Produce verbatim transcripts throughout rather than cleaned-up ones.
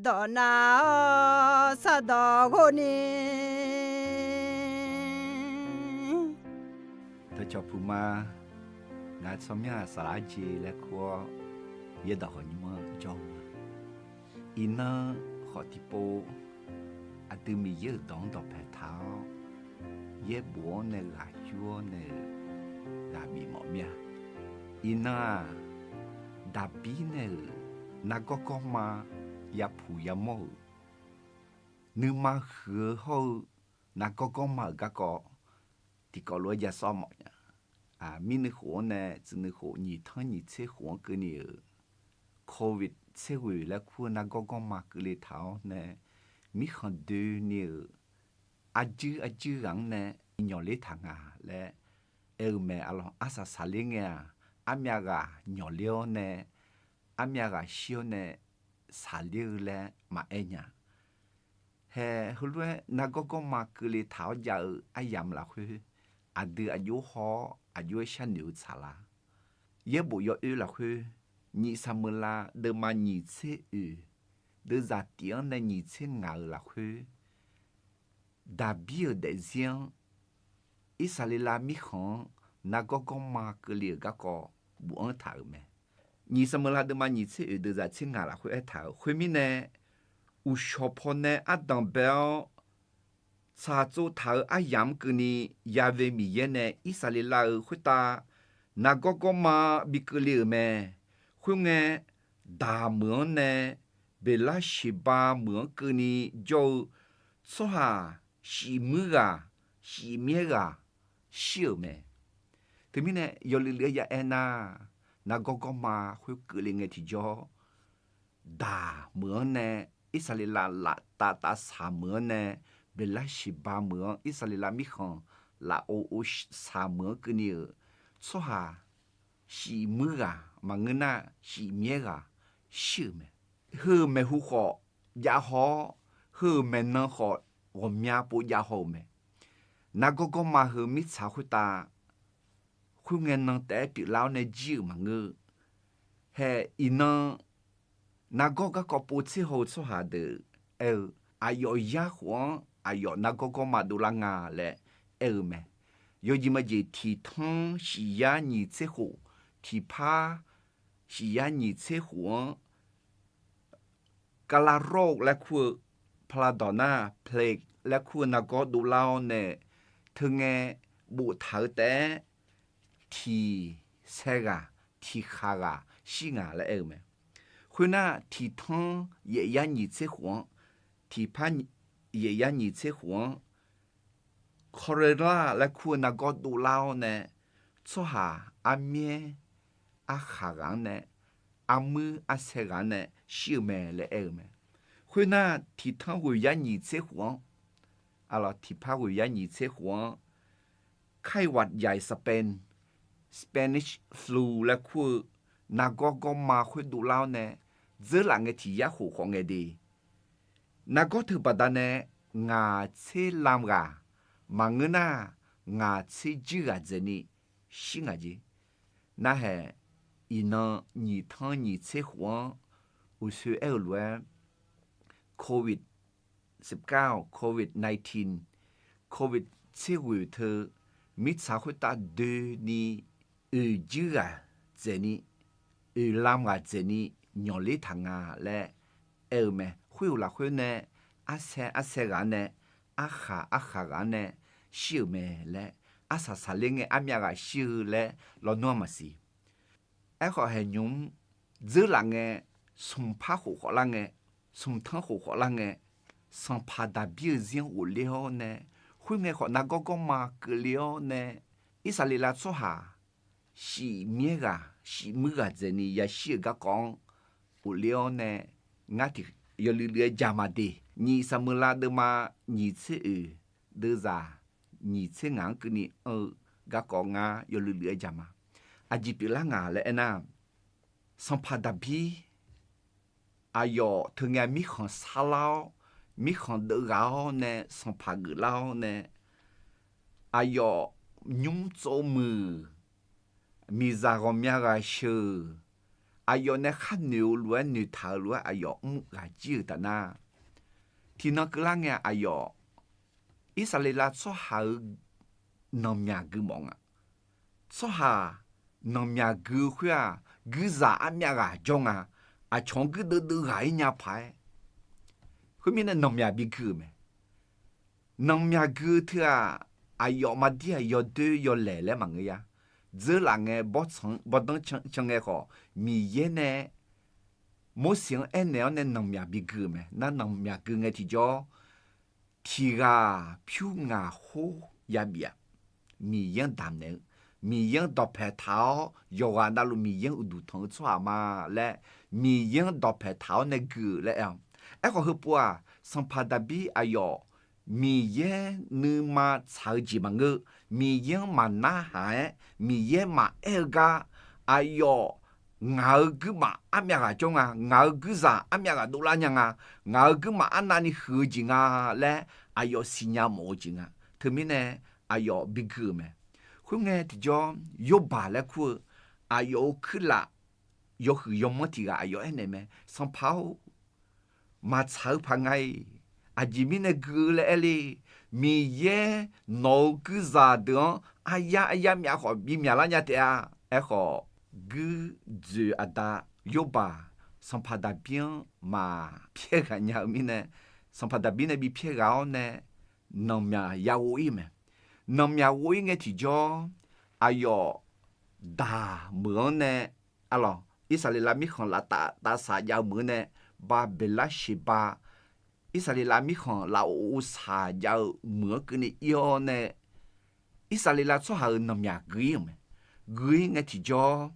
dawq nav-awr sardawq ghov ni. Dawqcawq puq ma, ngaq tsawrmyanr-aq saflar jeq laer kur-awr, yaerdawq khawf nymr-anr jawr-eu ma. Iqnan khawf tiqpov, aqdui Miqyaer-euq dawq-anr dawqpae taq-awr, yaerbof-anr nae ghaq yur-awr nae-euq ghaq bif mawf mir-a. Iqnan-aq, Daqbir nae-euq nargawr gawrma yapuq yamawr-euq, nuima huiq-eu hawr-eu nargawr gawrma-euq garkawv tiqkawv lof-aer ja sawr mawf nya. Mirnuikhof-anr nae tsuifnuikhof nyiq tanr nyiq tser khof-anr keuvni-euq Covid tser ghoeq laer kur-eu nargawr gawrma keuvle taq-awr nae, mirkhanq doeni-euq arjuir arjuir ghaq-anr nae nyawqler taq nga laer aer-eu mae. Arlawq, arsaq saqler ngae-aq, armyav ghaq nyawqler-awr nae, armyav ghaq shir-awr nae saqler-eu laer maqaer nya. Hae, heulof-aer nargawr gawrma keuvle taq-awr jav-eu aryamq lafkhoer, aqdui aqjox haw-awr aqjox-aer sharnoeq-eu tsaqlar. Yaerbof yawoer lafkhoer, nyiq Saqmeuqlav deuvma nyiq tser oeq, deuvzaq tif-anr nae nyiq tser ngaq-euq lafkhoer, Daqbir-euq daefzir-anr Irsaqleqlav mirkhanq-anr nargawr gawrma keuvle-euq garkawv bofanr taq-euq mae. Nyiq Saqmeuqlav deuvma nyiq tser oeq deuvzaq tser ngaq lafkhoer aertaq-euq, khoermirnae, uqshawq pawnae ardanq bae-awr tsaqtsov taq-euq aryamq-anr keuvni, Ya've Miqyaer nae Irsaqleqlav-euq khoertav nargawr gawrma bi keuvle-euq mae. Khoerngae, Daq meuq-anr nae Beqlarseqba meuq-anr keuvni jawr-eu tsawrhaq shif muir ghaq, shif myaer ghaq shir-euq mae. Teumirnae yawluiv luiv-aer ya aer nar, nargawr gawrma khoer keuvle ngae tiqjawr, Daq meuq-anr nae Irsaqleqlav laftav tavsaq meuq-anr nae, Beqlarseqba meuq-anr Irsaqleqlav mirkhanq lafov ov saq meuq-anr keuvni-euq tsawrhaq shif muir ghaq maqngeur nar, shif myaer ghaq shir-euq mae. Heu-euq maeqhu khawf jav haw-awr, heu-euq maeqnan khawf ghawqmya pov jav haw-euq mae. Nargawr gawrma heu mirtsaq khoertav khoerngae nan taef-aer pyeuflar-awr nae jir-euq maqngeur. Hae, iqnan nargawr garkawv pov tser haw-eu tsawrhaq deuq aer-eu, aqyawf yar khof-anr aqyawf nargawr gawrma dovlar nga laer aer-eu mae. Yawjeq majeq tiq tanr shif yar nyiq tser khof, tiq par shif yar nyiq tser khof-anr Kalaroq laer kur-eu, paqlaqdawq nar plague laer kur-eu nargawr dovlar-awr nae, teungae boftaq-eu taef-aer tiq sae ghaq tiq khaq ghaq shir nga laer aer-eu mae. Khoernar, tiq tanr yaef yar nyiq tser khof-anr, tiq par yaef yar nyiq tser khof-anr, cholera laer kur-eu nargawr dovlar-awr nae, tsawrhaq armyaer arkhaq ghaq-anr nae, armuir arsae ghaq-anr nae shir-eu mae laer aer-eu mae. Khoernar, tiq tanr ghoeq yar nyiq tser khof-anr, aqlawq tiq par ghoeq yar nyiq tser khof-anr, kaiwaq yaiq Spain, Spanish flu laer kur-eu nargawr gawrma khoer dovlar-awr nae, dzeurlaf ngae tiq yar khof khawf ngae de, nargawr teu baqdanae ngaq tser lam ghaq maqngeur nar, ngaq tser juir ghaq dzaeqni shir ngaq jeq. Narhaeq, iqnan nyiq tanr nyiq tser khof-anr uqsoe aer-eu lof-aer, Covid, Covid nineteen, Covid tser ghoeq teu mirtsaq khoertav doeni oeq juir ghaq dzaeqni, oeq lam ghaq dzaeqni nyawqler taq nga laer aer-eu mae. Khoer-euq lafkhoer nae arsae arsae ghaq-anr nae, arkhaq arkhaq ghaq-anr nae shir-euq mae laer, arsaq saqler ngae armyav ghaq shir-eu laer lawnmr-anr maqsiq. Aerkhawf haeqnymr dzeurlaf ngae, smqpar khof khawf lar ngae, smqtanr khof khawf lar ngae, sanqpaq Daqbir-eu zir-anr ghofler-awr nae, khoerngae khawf nargawr gawrma keuvle-awr nae, Irsaqleqlav tsawrhaq shif myaer ghaq shif muir ghaq dzaeqni yashir-euq garkawv-anr ghofler-awr nae, ngar tiq yawluiv luiv-aer jaq ma de. Nyiq Saqmeuqlav deuvma nyiq tser oeq, deuvzaq nyiq tser ngaq-anr keuvni anr-eu garkawv ngar yawluiv luiv-aer jaq ma. Aqjeq pyeuflar ngaq laer aernar, sanqpaq Daqbir aqyawf teu ngae mirkhanq sarlar-awr, mirkhanq deuvghaq-awr nae sanqpaq geuflar-awr nae, aqyawf nymr tsov muiq, miqzaq ghawqmya ghaq sheuq, aqyawf nae khar noeq-eu lof-aer noeqtaq-eu lof-aer aqyawf mr ghaq jir-euq taf nar, tiqnan keuvlar ngae aqyawf Irsaqleqlav tsawrhaq-euq nanqmyaq gui mawf nga. Tsawrhaq nanqmyaq gui-eu khoer-aq, guirzaq armyav ghaq jawr nga. Aqcawq-anr guirdeuv deuv ghaq-ir nya paq-aer, khoermirnae nanqmyaq bigui-euq mae. Nanqmyaq gui-eu teu-aq, aqyawf maqdir-aq yawdoer yawlaeq laer maqngeur ya. Dzeurlaf ngae, bawrtsanq bawrdanr can ngae khawf, Miqyaer nae Morseq-anr aernaeq-awr nae nanqmyaq bigui-euq mae. Nar nanqmyaq gui ngae tiqjawr, tiq ghaq pyur ngaq khoer yabif-aq, Miqyaer-anr damqnaeq-eu, Miqyaer-anr dawqpaeq taq-awr yawqghaq navluf Miqyaer-anr uqduq tanq-eu tsawrhaq ma laer, Miqyaer-anr dawqpaeq taq-awr nae gui-eu laer aer-awq. Aerkhawf heupov-aq, sanqpaq Daqbir aqyawf Miqyaer nuima tsaq-eu jeq maqngeur-eu, Miqyaer-anr maqnarhaq-aer, Miqyaer maqaer-eu gar, aqyawf ngaq-euq guirmaf armyav ghaq jawr nga, ngaq-euq guirzaq armyav ghaq dovlar nya nga, ngaq-euq guirmaf arnavni huiq-eu jeq nga laer aqyawf siqnya mawf-eu jeq nga. Teumirnae aqyawf bigui-euq mae. Khoerngae tiqjawr, Yawrbaq laer kur-eu aqyawf-euq kuirlaf yawhuiq yawmanr tiq ghaq aqyawf aernaeq mae. Sanqpaq-or, maqtsaq-eu paq nga-iq. Aqjeq mirnae gui-eu laer aer le. Miqyaer nawq-euq guirzaq deuq-anr aryar aryar myav khawf bimyaq lar nya taef-a. Aerkhawf, guirdzoeq aqda Yawrbaq sanqpaq Daqbir-anr maqpyaer ghaq nya-eu mirnae, sanqpaq Daqbir nae bipyaer ghaq-awr nae nanqmyaq yaghov-ir mae. Nanqmyaq ghov-ir ngae tiqjawr, aqyawf daq meuq-anr nae, arlawq, Irsaqleqlav mirkhanq laf taf taf saq jav-eu meuq-anr nae, Baqbeqlar Sheqba, Irsaqleqlav mirkhanq laf of of saq jav-eu meuq-anr keuvni ir-awr nae, Irsaqleqlav tsawrhaq-euq nanqmyaq gui-ir-euq mae. Gui-ir ngae tiqjawr,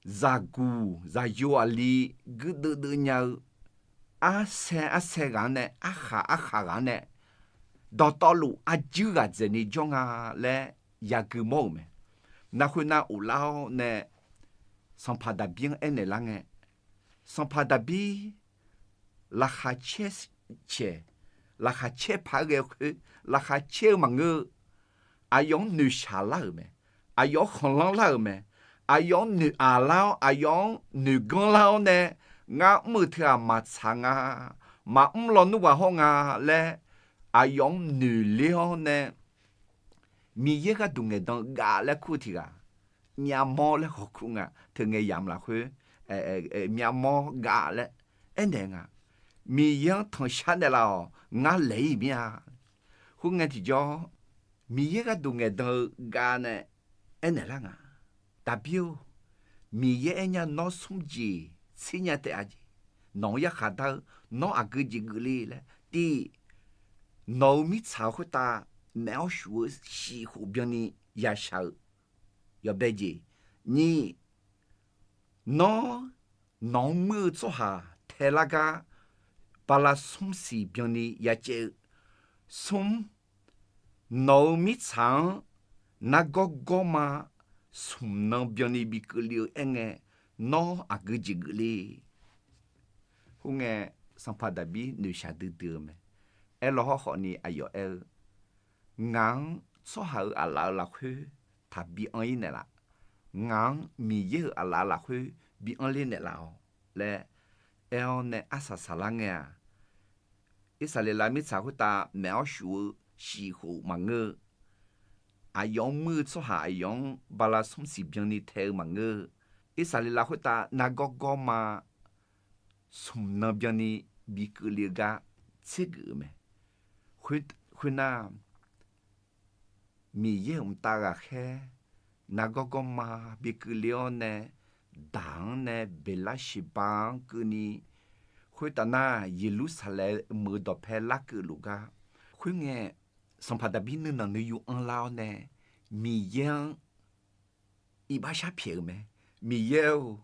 zaqguq zaqyo aqli guirdeuv deuv nya-eu arsaer arsaer ghaq-anr nae, arkhaq arkhaq ghaq-anr nae, dawqtawvluf arjuir ghaq dzaeqni jawr nga laer yagui mawr-euq mae. Nar khoernar uvlar-awr nae sanqpaq Daqbir-anr aernaeq lar ngae, sanqpaq Daqbir laqkhaq caer caeq, laqkhaq caer paq-aer ghae-eu khoer, laqkhaq caer-eu maqngeur-eu, aqyawf-anr noeqshaq lar-euq mae. Aqyawf-anr khanqlanr lar-euq mae. Aqyawf-anr noeq-aq lar-awr, aqyawf-anr noeqganr lar-awr nae, ngar mr-euq teu-aq maqtsaq nga, maqmr lawnmr ghaq hawr nga laer, aqyawf-anr noeqler-awr nae, Miqyaer gharduq ngaeqdan-eu gav laer kur-eu tiq ghaq, myavmawr laer khawf kur nga. Teungae yamq lafkhoer, myavmawr gav laer aernaeq nga. Miqyaer-anr tanqshar naeqlaf-awq, ngar laeq-ir mir-a. Khoerngae tiqjawr, Miqyaer gharduq ngaeqdan-eu gav nae aernaeq lar nga. Daqbir-or, Miqyaer aer nya nawr smr jeq tser nya taef-a jeq. Nawq-anr yarkhaq dar-eu, nawr aqgeu jeq geufle laer. Tiq, nawq-euq mirtsaq khoertav maef-awr shuf-eu shif khof byanni yashaq-eu yawbae jeq. Nyiq, nawr nawq-anr muir-eu tsawrhaq taelar gar bala smr siq byanni yacaev-eu. Smr, nawq-euq mirtsaq-anr nargawr gawrma smq nan byanni bi keuvle-eu aerngae, nawr aqgeu jeq geufle. Khoerngae, sanqpaq Daqbir noeqshaq duidui-eu mae. Aerlaw hawrkhawf ni aqyawf aer-eu, ngaq-anr tsawrhaq-euq aqlaf-euq lafkhoer taqbi anr-ir naeqlaf. Ngaq-anr Miqyaer-euq aqlaf lafkhoer bi anr ler naeqlaf-awq laer aer-awr nae arsaq saqlar ngae-aq, Irsaqleqlav mirtsaq khoertav maef-awr shuf-eu shif khof maqngeur-eu, aqyawf-anr muir-eu tsawrhaq aqyawf-anr bala smr siq byanni tae-eu maqngeur-eu, Irsaqleqlav khoertav nargawr gawrma smq nan byanni bi keuvle-eu gar tsergeuf-eu mae. Khoernar, Miqyaer-euq mqtav ghaqkhaer nargawr gawrma bi keuvle-awr nae, daq-anr nae Beqlarsiqba-anr keuvni, khoertav nar Yeqlursaqlaeq meuq-eu dawqpae larkeuv luf gar. Khoerngae, sanqpaq Daqbir nuinanq nuiyu anrlar-awr nae, Miqyaer-anr iqbax sharpyaeq-euq mae. Miqyaer-or,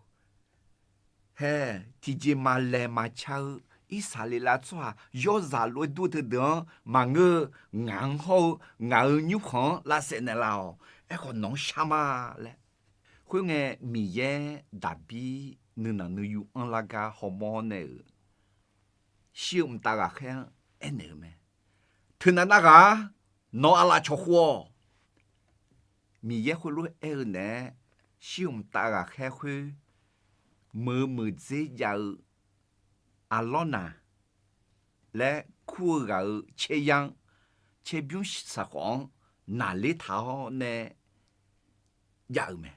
hae, tiqjeq maqlaeq maqca-eu Irsaqleqlav tsawrhaq yawrzaq lof-aer dur-eu teudeuq-anr maqngeur-eu, ngaq-anr hawr-eu ngaq-euq nymrkhanq-anr lavsaef naeqlaf-awq. Aerkhawf nawq-anr shar ma laer. Khoerngae, Miqyaer Daqbir nuinanq nuiyu anrlar gar hawmawr nae-euq shir-eu mqtav ghaqkhaer-anr aernaeq-eu mae. Teunav narghaq-ar, nawq-euq aqlaf cawqkhov-awq. Miqyaer khoerlof-aer aer-eu naeq-aer, shir-eu mqtav ghaqkhaer khoer meuq-eu meuqdzer jav-eu arlawr naq laer kur-eu ghaq-euq caeryar-anr caerbymr saqkhawf-anr naqler taq-awr nae jav-euq mae.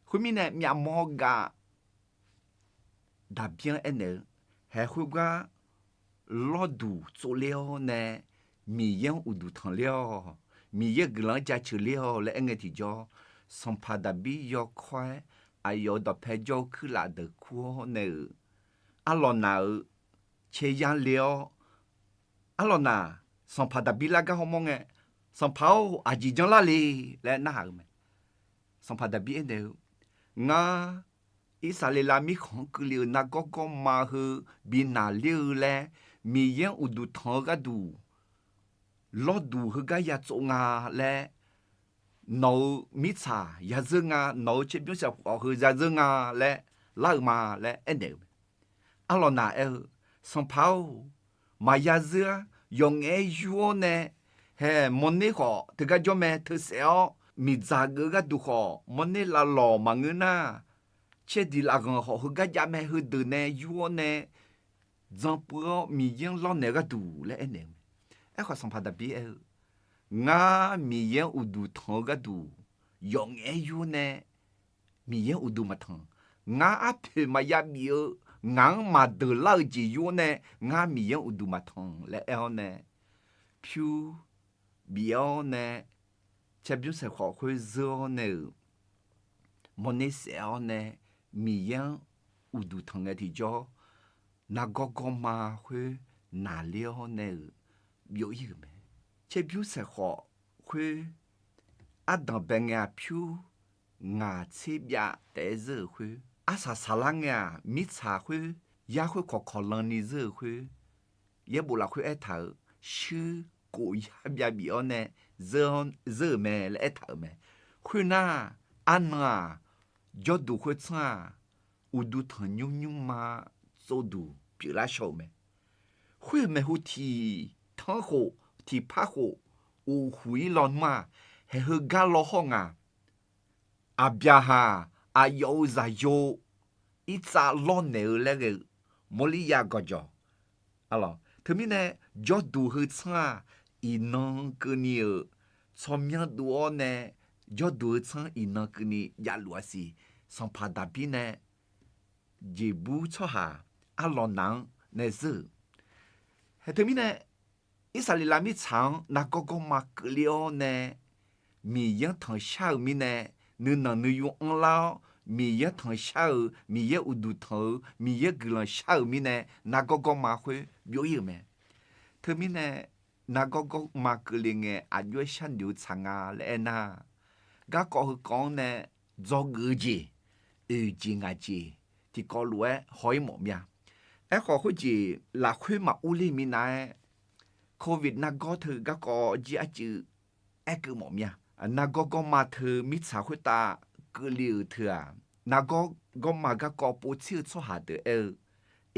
Khoermirnae, myavmawr gav Daqbir-anr aernaeq-eu, haeq khoergar lawrduq tsovler-awr nae Miqyaer-anr uqduq tanqler-awq. Miqyaer guiqlanq-anr jaceuq ler-awq laer aerngae tiqjawr, sanqpaq Daqbir yawkawr-aer aqyawf-euq dawqpae jawr-eu kuirlaf deuq kur-awr nae-euq, arlawq naq-euq caeryar le-awr, arlawq naq, sanqpaq Daqbir lar gar hawmawr ngae, Sanqpaq-or, aqjeq janrlar le laer narhaq-euq mae. Sanqpaq Daqbir aernaeq-eu, Ngar Irsaqleqlav mirkhanq-anr keuvle-euq nargawr gawrma heu bi naqler-eu laer Miqyaer-anr uqduq tanq-eu gharduq lawrduq heugar ya tsov nga laer, nawq-euq mirtsaq ya zeur nga, nawq-euq caerbymr saqkhawf heu ya zeur nga laer lar-eu ma laer aernaeq-euq mae. Arlawq naq aer-eu, Sanqpaq-or, maqya zeur-ar. Yawqngaef-aer yur-awr nae, haeq mawrner khawf teugar jawr mae. Teusaef-awr miqdzaq geuf-eu gharduq khawf mawrner lavlawq maqngeur nar, caerdiq lafghanq khawf heugar jav mae. Heudeuq nae yur-awr nae dzanpuiv-awr Miqyaer-anr lawrnaeq-eu gharduq laer aernaeq-eu mae. Aerkhawf, sanqpaq Daqbir aer-eu, Ngar Miqyaer-anr uqduq tanq-eu gharduq yawqngaef-aer yur-awr nae Miqyaer-anr uqduq maqtanq. Ngar arpoeq maqya bif-eu, ngaq-anr maqdeuq lar-eu jeq yur-awr nae ngar Miqyaer-anr uqduq maqtanq laer aer-awr nae, pyur bif-awr nae caerbymr saqkhawf khoer zeur-awr nae-euq mawrner saef-awr nae Miqyaer-anr uqduq tanq ngae tiqjawr, nargawr gawrma khoer naqler-awr nae-euq byov-ir-euq mae. Caerbymr saqkhawf khoer ardanq bae ngae-aq pyur ngaq tser byav taef-aer zeur-euq khoer, arsaq saqlar ngae-aq mirtsaq khoer yar khoer kawqkawq lanni zeur-euq khoer, yaerbof lafkhoer aertaq-euq shuir kof yar byav bif-awr nae zeur-euq mae laer aertaq-euq mae. Khoernar, arnan-aq, jawrduq khoertsanr-aq, uqduq tanqnymr nymrma tsovduq pyeuflar shaw-euq mae. Khoer maeqhu tiq tanr khof, tiqpar khof, uqhuq-ir lawnmr-aq, haeq heugar law hawr nga. Aqbyaqhaq aqyawf-euq zaqyo irtsav lawrnaeq-eu laer ghae-eu Mawrlirya gawqjawq. Teumirnae, jawrduq heu tsanr-aq, iqnan keuvni-euq tsawrmyanr dov-awr nae, jawrduq heu tsanr iqnan keuvni javluf-a siq. Sanqpaq Daqbir nae jeqbur tsawrhaq arlawq naq-anr nae zeur-euq. Haeq teumirnae, Irsaqleqlav mirtsaq-anr nargawr gawrma keuvle-awr nae, Miqyaer-anr tanqshar-euq mirnae, nuinanq nuiyu anrlar-awr, Miqyaer-anr tanqshar-euq, Miqyaer uqduq tanq-eu, Miqyaer guiqlanq shar-euq mirnae, nargawr gawrma khoer byov-ir-euq mae. Teumirnae, nargawr gawrma keuvle ngae aqjox-aer sharnoeq-eu tsaq nga laer aernar, garkawv heukawv-anr nae dzawgeuf-eu jeq, oeq jeq ngaq jeq tiqkawv lof-aer haw-ir mawf mir-a. Aerkhawf, khoerjeq lafkhoer maqur ler minav-aer, Covid nargawr teu garkawv jir arcuiv aerkeuv mawf mir-a. Nargawr gawrma teu mirtsaq khoertav keuvle-euq teu-aq, nargawr gawrma garkawv povtser-eu tsawrhaq deuq aer-eu,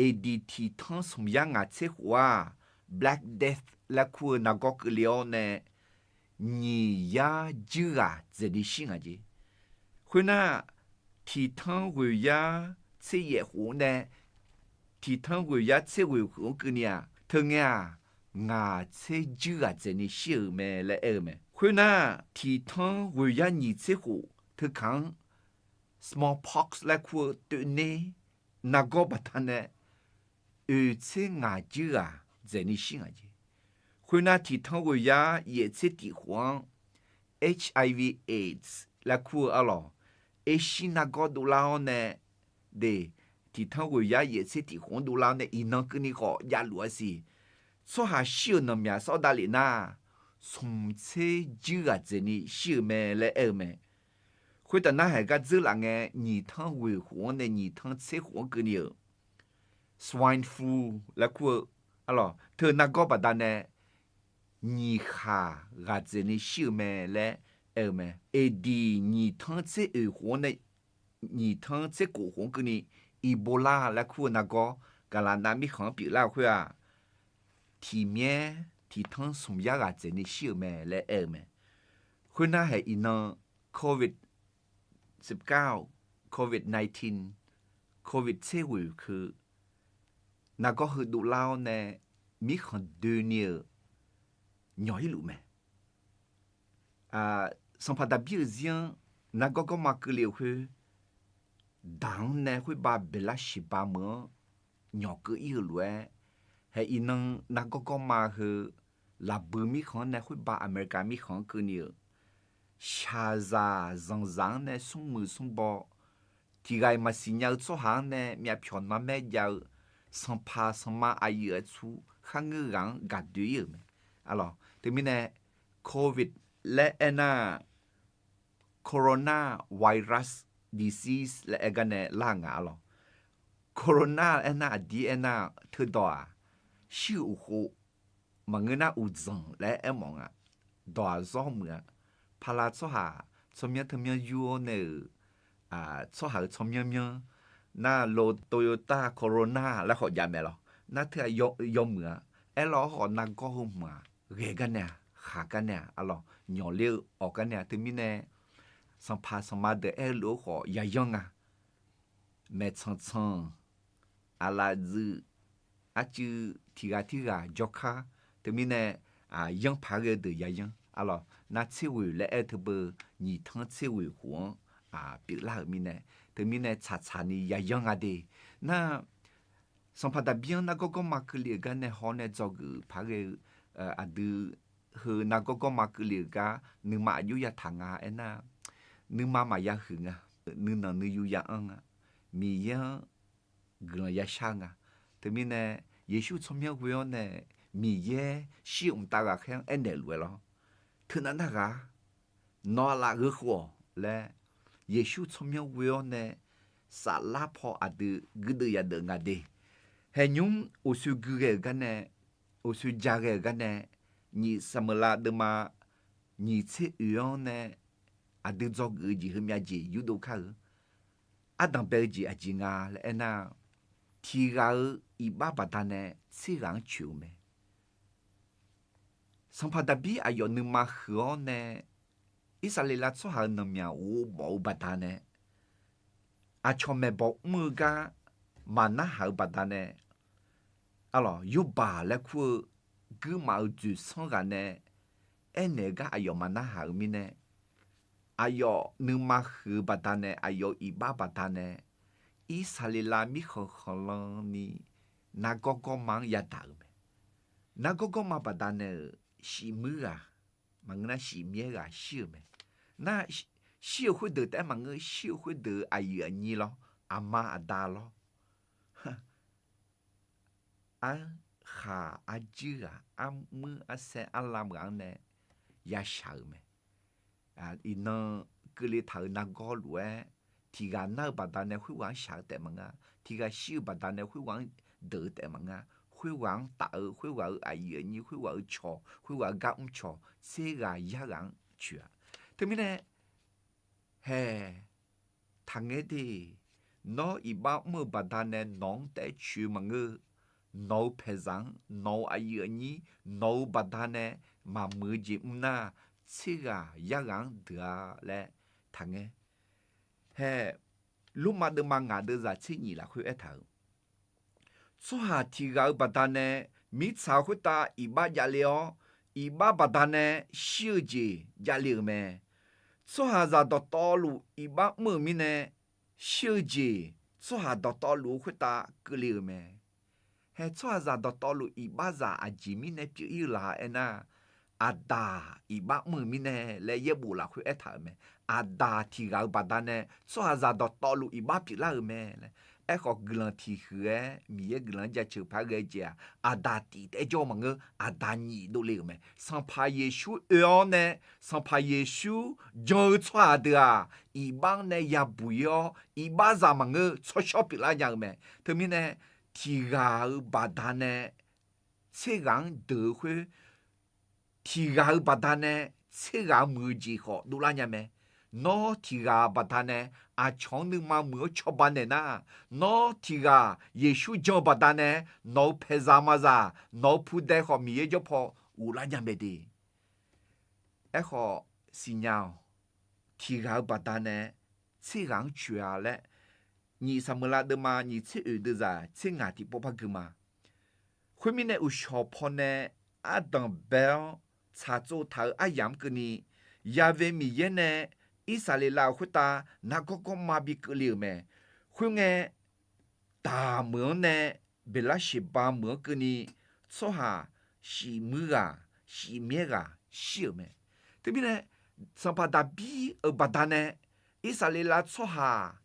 A D tiqtanr smq yar ngaq tser khof-aq, Black Death laer kur-eu nargawr keuvle-awr nae, nyiq yar juir ghaq dzaeqni shir ngaq jeq. Khoernar, tiqtanr ghoeq yar tser yaef khof-anr nae tiqtanr ghoeq yar tser ghoeq khof-anr keuvni-aq, teu ngae-aq, ngaq tser juir ghaq dzaeqni shir-euq mae laer aer-eu mae. Khoernar, tiqtanr ghoeq yar nyiq tser khof teukaq-anr smallpox laer kur-eu toeqner nargawr baqdanae oeq tser ngaq juir ghaq dzaeqni shir ngaq jeq. Khoernar, tiqtanr ghoeq yar yaef tser tiq khof-anr H I V AIDS laer kur-eu arlawq, ershir nargawr dovlar-awr nae, de, tiqtanr ghoeq yar yaef tser tiq khof-anr dovlar-awr nae iqnan keuvni khawf javluf-a siq. Tsawrhaq shir-euq nanqmyaq sawr davlef nar, smq tser juir ghaq dzaeqni shir-euq mae laer aer-eu mae. Khoertav narhaq gar dzeur laf ngae, nyiq tanr ghoeq khof-anr nae nyiq tanr tser khof-anr keuvni-euq swine flu laer kur-eu arlawq, teu nargawr baqdanae nyiq khaq ghaq dzaeqni shir-euq mae laer aer-eu mae. A D nyiq tanr tser oeq khof-anr nae nyiq tanr tser kof khof-anr keuvni Ebola laer kur-eu nargawr gaqlaqnav mirkhanq-anr pyeuflar-eu khoer-aq, tiqmyaer tiqtanr smq yar ghaq dzaeqni shir-euq mae laer aer-eu mae. Khoernar, haeq iqnan Covid, Covid nineteen Covid tser ghoeq keu nargawr heu dovlar-awr nae mirkhanq doeni-euq nyawq irluf mae. Sanqpaq Daqbir-euq zir-anr nargawr gawrma keuvle-euq khoer, daq-anr nae khoerbav beqlar shiqba meuq-anr nyawq keuv ir-eu lof-aer, hae iqnan nargawr gawrma heu lafbui mirkhanq-anr nae khoerbav America mirkhanq-anr keuvni-euq shaqzaq zanqzaq-anr nae smrmuiq smrbaw, tiq ghaq-iq maqsiq nya-eu tsawrhaq-anr nae myavpyawq narmaer jav-eu sanqpaq sanqma aqyuif aqtsu kharngeur ghaq-anr gaqdoe ir-euq mae. Arlawq, teumirnae Covid laer aernar, Coronavirus disease laer aer gar nae lar nga arlawq. Corona aernar aqdir aernar teudawq-aq, shir-euq uqkhov maqngeur nar uqdzanq laer aermawf nga. Dawq-aq zawr muiq-a. Pala tsawrhaq tsawrmyanr teumyanr yur-awr nae-euq tsawrhaq-euq tsawrmyanr myanr nar lo Toyota Corona laer khawf jav mae lawq. Nar teu-aq yawmuiq-a. Aerlawq-awr khawf nargawr heu hmq-aq ghae gar nae-aq, khaq gar nae-aq arlawq, nyawq ler-eu awq gar nae-aq teumirnae sanqpaq sanqma deuq aer-eu lof-aer khawf yayanr nga. Maeqtsanq tsanq, aqlaf dzuif, arcuiv tiq ghaq tirghaq jawrkar, teumirnae yanr paq ghae-eu deuq yayanr arlawq. Nar tser ghoeq laer aer-eu teubeu nyiq tanr tser ghoeq khof-anr pyeuflar-euq mirnae, teumirnae tsaqtsaq ni yayanr nga de. Nar, sanqpaq Daqbir-anr nargawr gawrma keuvle-euq gar nae haw nae dzawgeuf paq ghae-eu aqdui heu nargawr gawrma keuvle-euq gar nuima aqjox yataq nga aernar, nuima maqya huiq nga. Nuinanq nuiyu ya anr nga. Miqyaer-anr guiqlanq yashar nga. Teumirnae Yeqsur tsawrmyanr ghoe-awr nae Miqyaer shir-euq mqtav ghaqkhaer-anr aernaeq luf-aer lawr, teunav narghaq nawq-aq laf gheu khof-awq laer Yeqsur tsawrmyanr ghoe-awr nae saflar paw aqdui guirdeuv yadeuf nga de. Haeqnymr uqshoe gui ghae-euq gar nae, uqshoe ja ghae-euq gar nae, nyiq Saqmeuqlav deuvma nyiq tser oeq-anr nae aqdui dzawgeuf-eu jeq heumyav jeq yurdov kar-eu. Ardanq bae-eu jeq aqjeq nga laer aernar, tiq ghaq-euq iqbax baqdanae tser ghaq-anr coeq-eu mae. Sanqpaq Daqbir aqyawf nuima huiq-awr nae, Irsaqleqlav tsawrhaq-euq nanqmyaq ghovmawf-eu baqdanae, aqcawq maeqbawq mr-eu gar maqnarhaq-eu baqdanae, arlawq, Yawrbaq laer kur-eu guirmaf-euq dzoeqsanr ghaq nae aernaeq-eu gar aqyawf maqnarhaq-eu mirnae, aqyawf nuima huiq-eu baqdanae, aqyawf-euq iqbax baqdanae, Irsaqleqlav mirkhanq khanqlan ni nargawr gawrma-anr yadaq-euq mae. Nargawr gawrma baqdanae-euq shif muir ghaq maqngeur nar, shif myaer ghaq shir-euq mae. Nar, shir-euq khoerdeuq taef-aer maqngeur, shir-euq khoerdeuq-euq aqyuif aqnyir lawr, aqma aqda lawr, arkhaq arjuir ghaq, armuir arsaer arlam ghaq-anr nae yashaq-euq mae. Iqnan keuvle taq-euq nargawr lof-aer, tiq ghaq nar-eu baqdanae khoerghaq-anr shaq-eu taef maqngeur, tiq ghaq shir-eu baqdanae khoerghaq-anr deuq-eu taef maqngeur, khoerghaq-anr taf-eu, khoerghaq-euq aqyuif aqnyir, khoerghaq-euq cawq, khoerghaq-euq gar mr cawq, tser ghaq yar ghaq-anr coeq-a. Teumirnae, hae, taqngaer de, nawr iqbax mr-eu baqdanae nawq-anr taef-aer coeq-eu maqngeur. Nawq-eu paeqzaq-anr, nawq-euq aqyuif aqnyir, nawq-eu baqdanae maqmuiq-eu jeq mr nar, tser ghaq yar ghaq-anr deuq-a laer taqngaer. Hae, Lormav deuvma ngaq deuvzaq tser nyif lafkhoer aertaq-euq, tsawrhaq tiq ghaq-euq baqdanae mirtsaq-eu khoertav iqbax javle-awr, iqbax baqdanae shir-eu jeq javle-euq mae. Tsawrhaqzaq dawqtawvluf iqbax mr-euq mirnae, shir-eu jeq tsawrhaq dawqtawvluf-eu khoertav keuvle-euq mae. Hae, tsawrhaqzaq dawqtawvluf iqbaxzaq aqjeq mirnae pyeuf ir-eu la aernar, Aqdaq iqbax mr-euq mirnae laer yaerbof lafkhoer aertaq-euq mae. Aqdaq tiq ghaq-euq baqdanae tsawrhaqzaq dawqtawvluf iqbax pyeuflar-euq mae laer. Aerkhawf, guiqlanq tiq huiq-aer Miqyaer guiqlanq-anr jaceuq paq ghae-eu jeq-aq, Aqdaq tif taef-aer jawr-eu maqngeur, Aqdaq nyif dovle-euq mae. Sanqpaq Yeqsur oe-awr nae, Sanqpaq Yeqsur jan-eu tsawrhaq deuq-aq, iqbax-anr nae yabuq ir-awr, iqbaxzaq maqngeur, tsawrshawr pyeuflar nya-eu mae. Teumirnae, tiq ghaq-euq baqdanae tser ghaq-anr deuq-eu khoer, tiq ghaq-euq baqdanae tser ghaq muiq-eu jeq khawf dovlar nya mae. Nawr tiq ghaq baqdanae aqcawq-anr nuima muiq-awr cawba naeq nar, nawr tiq ghaq Yeqsur jan-eu baqdanae, nawq-euq paeqzaq mazaq, nawq-euq pudae khawf Miqyaer jawr paw ghoflar nya mae de. Aerkhawf, siqnya-awq. Tiq ghaq-euq baqdanae tser ghaq-anr coeq-a laer, nyiq Saqmeuqlav deuvma nyiq tser oeq deuvzaq tser ngaq tiqpov par gui ma. Khoermirnae, uqshawq pawnae ardanq bae-awr tsaqtsov taq-euq aryamq-anr keuvni, Ya've Miqyaer nae Irsaqleqlav-euq khoertav nargawr gawrma bi keuvle-euq mae. Khoerngae, Daq meuq-anr nae Beqlarseqba meuq-anr keuvni, tsawrhaq shif muir ghaq, shif myaer ghaq shir-euq mae. Teumirnae, sanqpaq Daqbir-euq baqdanae, Irsaqleqlav tsawrhaq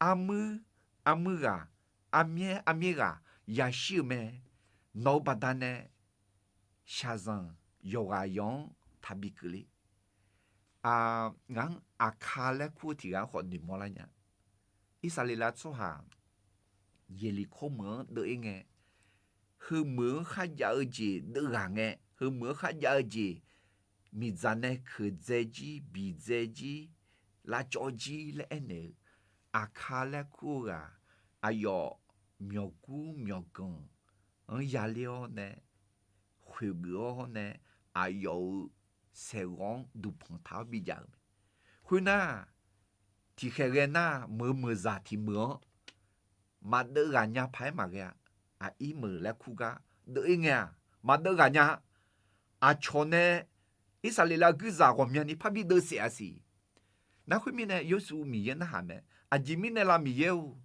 armuir, armuir ghaq, armyaer, armyaer ghaq yashir-euq mae. Nawq-euq baqdanae shaqzanq yawqghaq yawq-anr taqbi keuvle. Ngaq-anr Aqkar laer kur-eu tiq ghaq-anr khawf noeqmawr lar nya. Irsaqleqlav tsawrhaq Yeqliqkor meuq-anr deuv-ir ngae, heumeuq-anr kharjav-eu jeq deuv ghaq ngae, heumeuq-anr kharjav-eu jeq miqdzaq nae keuqdzae jir, biqdzae jir, lavcawv jir laer aernaeq-eu, Aqkar laer kur-eu ghaq aqyawf myawqgur myawqganq-anr yaler-awr nae, khoeqgeuf-awr nae, aqyawf-euq saeqghawv-anr duqpanq taq-awr bijav-euq mae. Khoernar, tiqkhaeq ghae nar, meuq meuqzaq tiq meuq-anr maqdeuv ghaq nya paq-aer maqghae-a. Aqirmeuq laer kur gar deuv-ir ngae-aq, maqdeuv ghaq nya. Aqcawq nae Irsaqleqlav guirzaq ghawqmyani parbi deuv saef-a siq. Nar khoermirnae, Yawshuv Miqyaer narhaq mae. Aqjeq mirnae lav Miqyaer-or?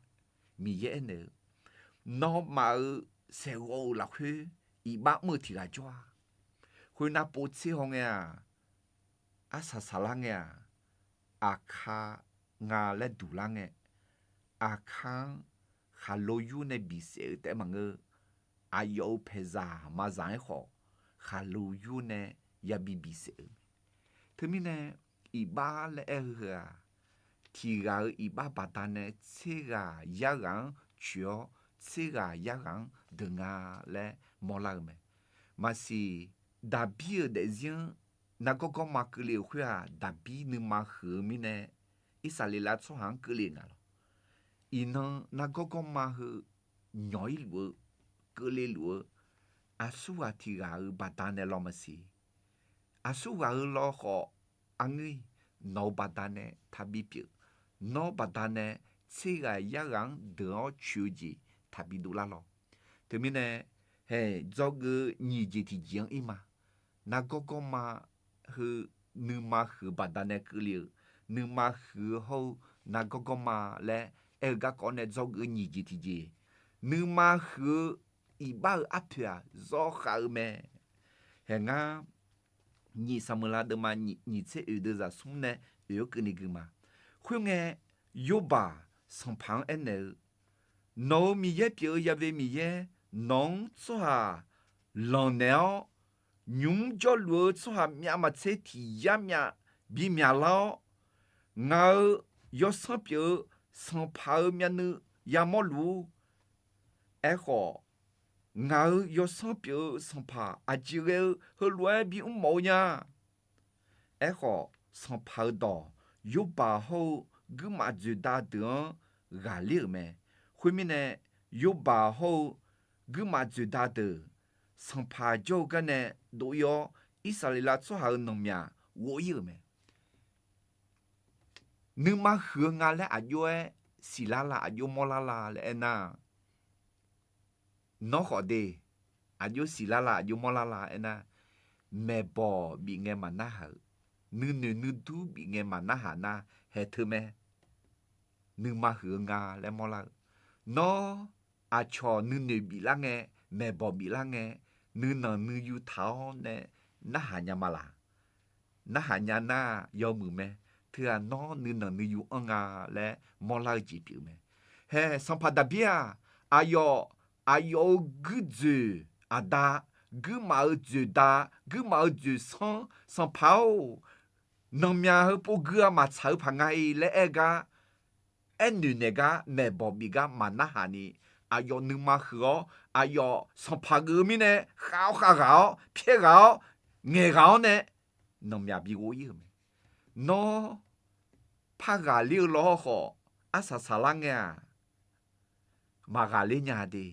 Miqyaer aernaeq-eu, nawmaf-euq saeqghawv-euq lafkhoer iqbax mr-eu tiq ghaq jawr-a. Khoernar, povtser hawngae-aq, arsaq saqlar ngae-aq, Aqkar nga laer duq lar ngae, Aqkar-anr khaqlo yur nae bisaef-eu taef maqngeur. Aqyawf-euq paeqzaq maqzaq-aer khawf, khaqlo yur nae yabi bisaef-eu mae. Teumirnae, iqbax laer aer-eu heu-aq, tiq ghaq-euq iqbax baqdanae tser ghaq yar ghaq-anr coeq-awr, tser ghaq yar ghaq-anr deuq nga laer mawrlar-eu mae. Maqsiq, Daqbir-euq daefzir-anr nargawr gawrma keuvle-euq khoer-aq, Daqbir nuima huiq-eu mirnae, Irsaqleqlav tsawrhaq-anr keuvle nga lawq. Iqnan nargawr gawrma heu nyawq-ir luf-eu, keuvle luf-eu, aqsurghaq tiq ghaq-euq baqdanae law maqsiq. Aqsurghaq-eu law khawf, arngeur-iq, nawq-eu baqdanae taqbi pyeuf. Nawr baqdanae tser ghaq yar ghaq-anr deuq-awr coeq-eu jeq taqbi dovlar lawq. Teumirnae, haeq dzawgeuf-eu nyiq jeq tiqjeq-anr ir ma. Nargawr gawrma heu nuima huiq-eu baqdanae keuvle-euq, nuima huiq-eu hawr-eu nargawr gawrma laer aer-eu garkawv nae dzawgeuf-eu nyiq jeq tiqjeq, nuima huiq-eu iqbax-euq arpoeq-aq zawkhav-eu mae. Haeq ngar, nyiq Saqmeuqlav deuvma nyiq tser oeq deuvzaq smr nae oeq-awr keuvni gui ma. Khoerngae, Yawrbaq sanqpaq-anr aernaeq-eu, Nawq-euq Miqyaer pyeuf-eu Ya've Miqyaer, nawq-anr tsawrhaq lanqnaeq-awr, nymq-mr jawrluf-eu tsawrhaq myav maqtser tiq yar myav bimyaq lar-awr, ngaq-euq yawsanr pyeuf-eu sanqpaq-euq myavnuiv yamawrluf-ur. Aerkhawf, ngaq-euq yawsanr pyeuf-eu sanqpaq aqjeq ghae-eu heulof-aer bimr mawf-eu nya. Aerkhawf, sanqpaq-euq dawq Yawrbaq hawr-eu guirmaf dzoeqdav deuq-anr ghaqler-euq mae. Khoermirnae, Yawrbaq hawr-eu guirmaf dzoeqdav deuq sanqpaq jawr-eu garnae dov-ir-awr, Irsaqleqlav tsawrhaq-euq nanqmyaq ghof-ir-euq mae. Nuima huiq-eu nga laer aqjox-aer siqlar la, aqjox mawrlar la laer aernar, nawr khawf de, aqjox siqlar la, aqjox mawrlar la aernar, maeqbawq bif ngae maqnarhaq-euq, nuinoeq nuidur bif ngae maqnarhaq nar, haeq teu mae. Nuima huiq-eu nga laer mawrlar-eu, nawr aqcawq nuinoeq biflar ngae, maeqbawq biflar ngae, nuinanq nuiyu taq-awr nae narhaq nya ma laq? Narhaq nya nar yawmuiq mae. Teughaq nawr nuinanq nuiyu anr nga laer mawrlar-eu jeq pyeuf mae. Haeq sanqpaq Daqbir-aq, aqyawf, aqyawf-euq guirdzoeq aqda, guirmaf-euq dzoeqda, guirmaf-euq dzoeqsanr, sanqpaq-or, nanqmyaq heu pov gui-a maqtsaq-eu paq nga-i laer aer gar, aernoeq naeq gar maeqbawq bif gar maqnarhaq ni, aqyawf nuima huiq-awr, aqyawf sanqpaq geuf-eu mirnae khav-awr khavghaq-awr pyaerghaq-awr ngaeqghaq-awr nae nanqmyaq bighof-ir-euq mae. Nawr par ghaqler-eu lawr khawf, arsaq saqlar ngae-aq, maqghaqler nya de.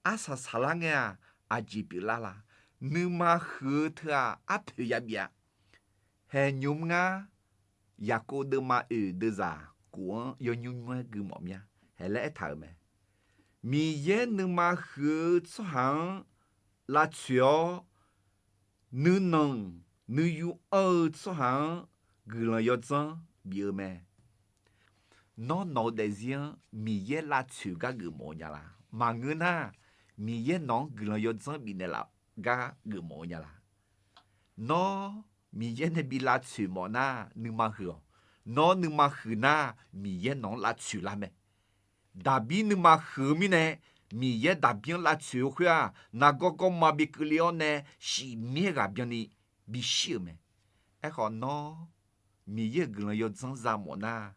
Arsaq saqlar ngae-aq, aqjeq pyeuflar la? Nuima huiq-eu teu-aq arpoeq yabif-a. Haeq nymq-mr ngar, Yaqkov deuvma oeq deuvzaq kof-anr yawnymr nymr-aer gui mawf mir-a. aer laer aertaq-euq mae. Miqyaer nuima huiq-eu tsawrhaq-anr lavtsoeq-awr, nuinanq nuiyu anr-eu tsawrhaq-anr guiqlanq yawdzanr bif-eu mae. Nawr, nawq-eu daefzir-anr Miqyaer lavtsoeq gar geufmawf-eu nya la? Maqngeur nar, Miqyaer nawq-anr guiqlanq yawdzanr bifnaeq laf gar geufmawf-eu nya la? Nawr, Miqyaer nae bi lavtsoeq mawf nar nuima huiq-awq. Nawr nuima huiq nar, Miqyaer nawq-anr lavtsoeq lar mae. Daqbir nuima huiq-eu mirnae, Miqyaer daqbir-anr lavtsoeq-eu khoer-aq, nargawr gawrma bi keuvle-awr nae, shif mir-aer ghaq byanni bishir-euq mae. Aerkhawf, nawr Miqyaer-euq guiqlanq yawdzanr za mawf nar,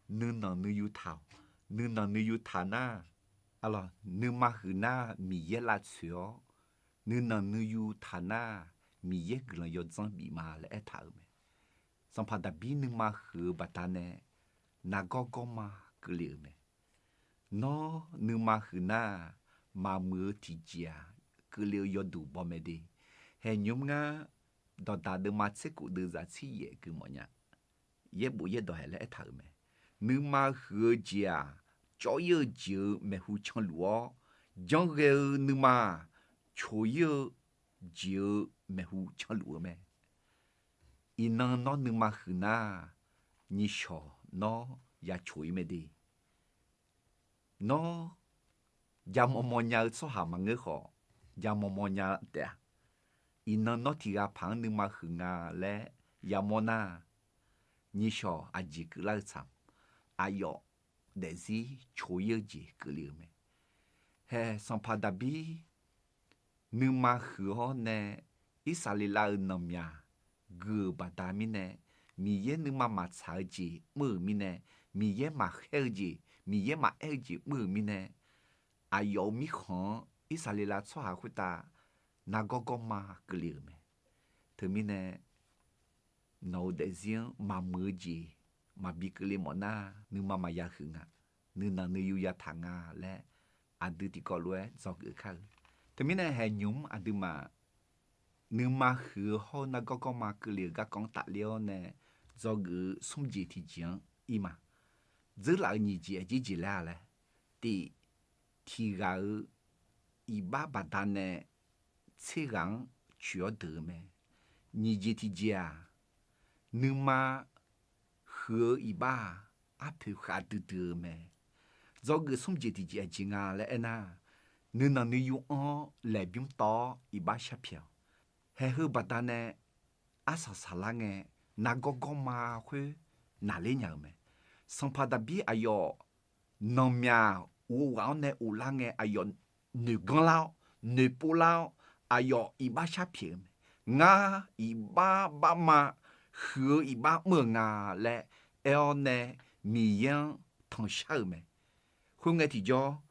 nuinanq nuiyu taq-awq. Nuinanq nuiyu taq nar, nuima huiq nar Miqyaer lavtsoeq-awr, nuinanq nuiyu taq nar, Miqyaer guiqlanq yawdzanr bif ma laer aertaq-euq mae. Sanqpaq Daqbir nuima huiq-eu baqdanae nargawr gawrma keuvle-euq mae. Nawr nuima huiq nar, maqmuiq-eu tiqjeq-aq, keuvle-eu yawduq baw mae de. Haeq nymr ngar, Dawqdaq deuvma tser khof deuv zaq tser yaef geufmawf nya. Yaerbof yaerdawq haeq laer aertaq-euq mae. Nuima huiq-eu jeq-aq, cawv-ir-eu jeq-euq maeqhu canluf-awr, janrghae-eu nuima-aq, coq-ir-eu jeq-euq maeqhu canluf-eu mae. Iqnan nawr nuima huiq nar, nyiqshawq nawr ya coq-ir mae de. Nawr, ja mawrmawr nya-eu tsawrhaq maqngeur khawf, ja mawrmawr nya taef-a. Iqnan nawr tiq ghaq paq-anr nuima huiq nga laer yamawr nar, nyiqshawq aqjeq keuvlar-eu tsaq, aqyawf daefzir coq-ir-eu jeq keuvle-euq mae. Haeq, Sanqpaq Daqbir nuima huiq-awr nae Irsaqleqlav-euq nanqmyaq gui-euq baqda mirnae, Miqyaer nuima maqtsaq-eu jeq mr-euq mirnae, Miqyaer maqkhaer-eu jeq, Miqyaer maqaer-eu jeq mr-euq mirnae, aqyawf-euq mirkhanq-anr Irsaqleqlav tsawrhaq khoertav nargawr gawrma keuvle-euq mae. Teumirnae nawq-euq daefzir-anr maqmuiq-eu jeq maqbi keuvle mawf nar, nuima maqya huiq nga, nuinanq nuiyu yataq nga laer aqdui tiqkawv lof-aer dzawgeuf kar-eu. Teumirnae haeq nymq-mr aqduimaf nuima huiq-eu hawr-eu nargawr gawrma keuvle-euq garkawv-anr tafler-awr nae dzawgeuf-eu smr jeq tiqjeq-anr ir ma. Dzeurlaf-euq nyiq jeq aqjeq jeq laer-a laer, tiq, tiq ghaq-euq iqbax baqdanae tser ghaq-anr coeq-awr deuq-eu mae. Nyiq jeq tiqjeq-aq, nuima huiq-eu iqbax-aq, arpoeq khav duidui-eu mae. Dzawgeuf smr jeq tiqjeq aqjeq nga laer aernar, nuinanq nuiyu anr-awr laeqbymr tawv-awr iqbax sharpyaeq-awq. Haeq heu baqdanae arsaq saqlar ngae, nargawr gawrma khoer naqler nya-euq mae. Sanqpaq Daqbir aqyawf nanqmyaq ghovghaq-anr nae uvlar ngae, aqyawf noeqganr lar-awr, noeqpov lar-awr, aqyawf iqbax sharpyaeq-eu mae. Ngar iqbax bafma huiq-eu iqbax mr-euq nga laer aer-awr nae Miqyaer-anr tanqshar-euq mae. Khoerngae tiqjawr,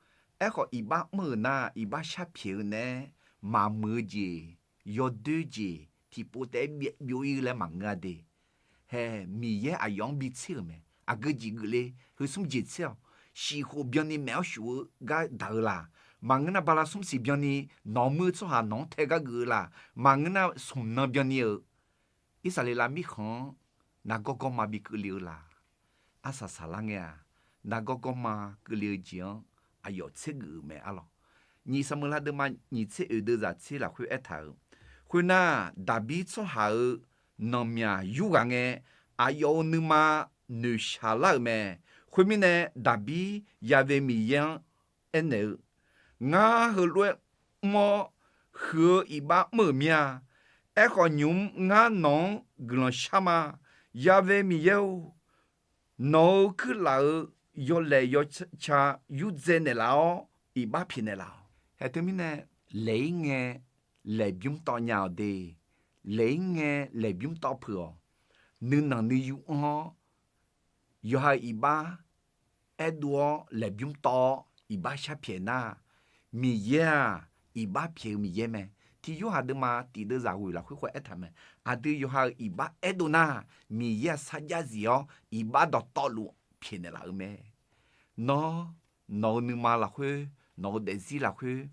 aerkhawf iqbax mr-euq nar, iqbax sharpyaeq-eu nae maqmuiq-eu jeq, yawdoer jeq tiqpov taef-aer byov-ir laer maqngeur-a de. Haeq, Miqyaer aqyawf-anr bitser-euq mae. Aqgeu jeq geufle, heu smr jeq tser-awq. Shif khof byanni maeq-awr shuf-eu gar daq-eu laq? Maqngeur nar, bala smr siq byanni nawq-anr muir-eu tsawrhaq nawq-anr tae gar geuf-eu laq? Maqngeur nar, smq nan byanni-euq Irsaqleqlav mirkhanq-anr nargawr gawrma bi keuvle-eu laq? Arsaq saqlar ngae-aq, nargawr gawrma keuvle-eu jeq-anr aqyawf tsergeuf-euq mae arlawq. Nyiq Saqmeuqlav deuvma nyiq tser oeq deuv zaq tser lafkhoer aertaq-euq, khoernar, Daqbir tsawrhaq-euq nanqmyaq yurghaq ngae, aqyawf-euq nuima noeqshaq lar-euq mae. Khoermirnae, Daqbir Ya've Miqyaer-anr aernaeq-eu, Ngar heulof-aer mr-awr huiq-eu iqbax mr-euq mir-a. Aerkhawf, nymq-mr ngar nawq-anr guiqlanq shar ma. Ya've Miqyaer-or, nawq-euq kuirlaf-euq yawlaeq yawca yurdzae naeqlaf-awr, iqbax pyaeqnaeq laf-awq. Haeq teumirnae, laeq-ir ngae laeqbymr tawv nya-awq de. Laeq-ir ngae laeqbymr tawv peuq-awq. Nuinanq nuiyu anr-awr, yawqha-euq iqbax aerdov-awr laeqbymr tawv-awr iqbax sharpyaeq nar, Miqyaer-aq, iqbax pyaeq-eu Miqyaer mae. Tiq Yorhaq deuvma tiq deuv zaq ghoeq lafkhoer khawf aertaq mae. Aqdui yawqha-euq iqbax aerdov nar, Miqyaer-aq sarjax zif-awr iqbax dawqtawvluf pyaeqnaeq laf-eu mae. Nawr, nawq-euq nuima lafkhoer, nawq-euq daefzir lafkhoer,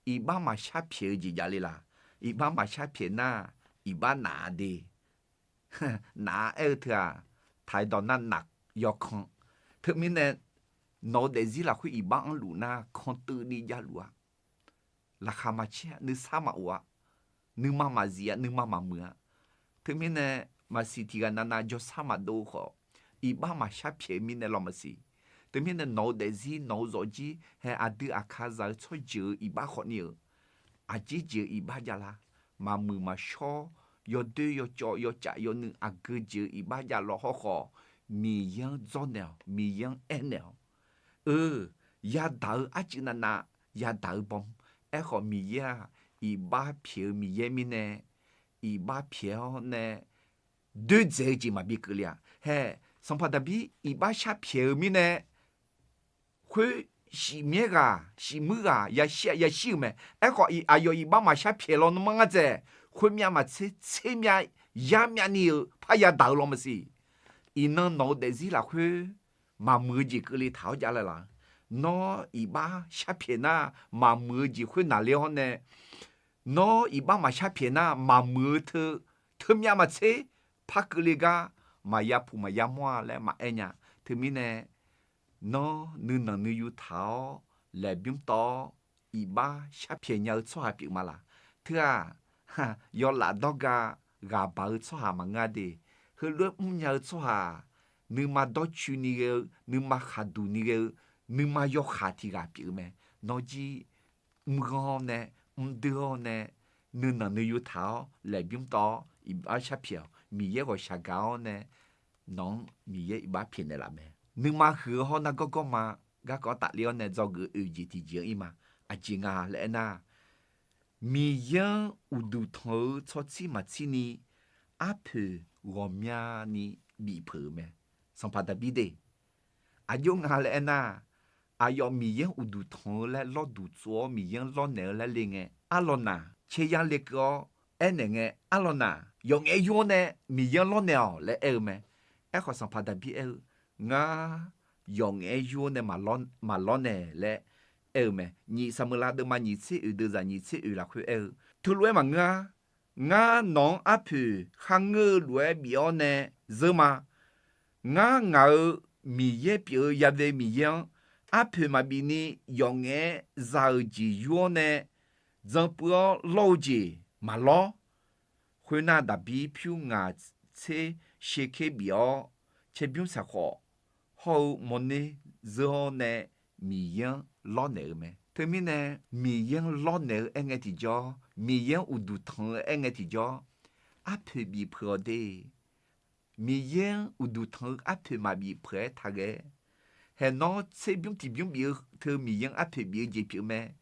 iqbax maqshar pyaeq-eu jeq javle laq? Iqbax maqshar pyaeq nar, iqbax naf-a de. Naf-a aer-eu teu-aq, taqdawq nar naf yawkan. Teumirnae, nawq-eu daefzir lafkhoer iqbax-anr luf nar, kanteuvni javluf-a. Laqkhaq maqcaer-a, nuisar maqof-a, nuima maqzif-a, nuima maqmuiq-a. Teumirnae, maqsiq tiq ghaq navnav jawrsar maqdov-eu khawf, iqbax maqshar pyaeq-eu mirnae law maqsiq. Teumirnae nawq-eu daefzir, nawq-eu zawqjir, hae aqdui aqkazaq-eu tsawrjeuq-eu iqbax khawfni-euq, aqjeq jeq-eu iqbax javlar, maqmuiq maqshawr, yawdoer yawcawv yawcaf yawnuiv aqgeu jeq-eu iqbax javlawr hawrkhawf, Miqyaer-anr dzawrnaeq-awq, Miqyaer-anr aernaeq-awq. Eu, yadaq-eu arcuiv navnav, yadaq-eu baw. Aerkhawf Miqyaer-aq, iqbax pyaeq-eu Miqyaer mirnae, iqbax pyaeq-awr nae doerdzaeq-eu jeq maqbi keuvle-a. Hae, sanqpaq Daqbir iqbax shar pyaeq-eu mirnae, khoer shif myaer ghaq, shif muir ghaq, yashir-a yashir-euq mae. Aerkhawf aqyawf iqbax maqshar pyaeq lawnmr-anr ngar dzaeq, khoermyav maqtser, tser myav, yar myavni-euq par yadaq-eu law maqsiq. Iqnan nawq-eu daefzir lafkhoer maqmuiq-eu jeq keuvle taq-awr javlar laf. Nawr iqbax shar pyaeq nar, maqmuiq-eu jeq khoer naqler-awr nae, nawr iqbax maqshar pyaeq nar, maqmuiq-eu teu, teumyav maqtser par keuvle gar maqya puq maqya mawr-a laer maqaer nya. Teumirnae, nawr nuinanq nuiyu taq-awr laeqbymr tawv-awr iqbax shar pyaeq nya-eu tsawrhaq pyeuf ma laf. Teu-aq, yawlaf dawrga ghaq baq-eu tsawrhaq maqngeur de. Heulof-aer mrnya-eu tsawrhaq, nuima dawrcoeni ghae-eu, nuima khaqduq ni ghae-eu, nuima yawkhaq tiq ghaq pyeuf-eu mae. Nawr jir mrghanr-awr nae, mrdeur-awr nae, nuinanq nuiyu taq-awr laeqbymr tawv-awr iqbax shar pyaeq-awq. Miqyaer ghawqshaq gaq-awr nae, nawq-anr Miqyaer iqbax pyaeqnaeq laf mae. Nuima huiq-eu hawr nargawr gawrma garkawv tafler-awr nae dzawgeuf oeq jeq tiqjeq-anr ir ma. Aqjeq nga laer aernar, Miqyaer-anr uqduq tanq-eu tsawrtsir maqtsir ni, arpoeq ghawqmyani bifpeuq-euq mae. Sanqpaq Daqbir de, aqjox nga laer aernar, aqyawf Miqyaer-anr uqduq tanq-eu laer lawrduq tsov-awr Miqyaer-anr lawrnaeq-eu laer le ngae, arlawq naq caeryar lekeuv-awr aernaeq ngae, arlawq naq yawqngaef yur-awr nae Miqyaer-anr lawrnaeq-awq laer aer-eu mae. Aerkhawf Sanqpaq Daqbir aer-eu, Ngar yawqngaef yur-awr nae maqlawr naeq laer aer-eu mae. Nyiq Saqmeuqlav deuvma nyiq tser oeq deuvzaq nyiq tser oeq lafkhoer aer-eu, Teulof-aer maqngeur-ar. Ngar nawq-anr arpoeq kharngeur-eu lof-aer bif-awr nae zeur ma. Ngar ngaq-euq Miqyaer pyeuf-eu Ya've Miqyaer-anr arpoeq maqbif ni yawqngaef-aer za-euq jeq yur-awr nae dzan puiv-awr lawr-eu jeq maqlawr. Khoernar, Daqbir pyur ngaq tser sher ker bif-awr, caerbymr saqkhawf hawr-eu mawrner zeur-awr nae Miqyaer-anr lawrnaeq-eu mae. Teumirnae, Miqyaer-anr lawrnaeq-eu aerngae tiqjawr, Miqyaer-anr uqduq tanq-eu aerngae tiqjawr, arpoeq bif peuq-awq de. Miqyaer-anr uqduq tanq-eu arpoeq maqbif peuq-aer taqghae. Hae nawr tserbymr tiqbymr bif-eu teu Miqyaer-anr arpoeq bif-eu jeq pyeuf mae.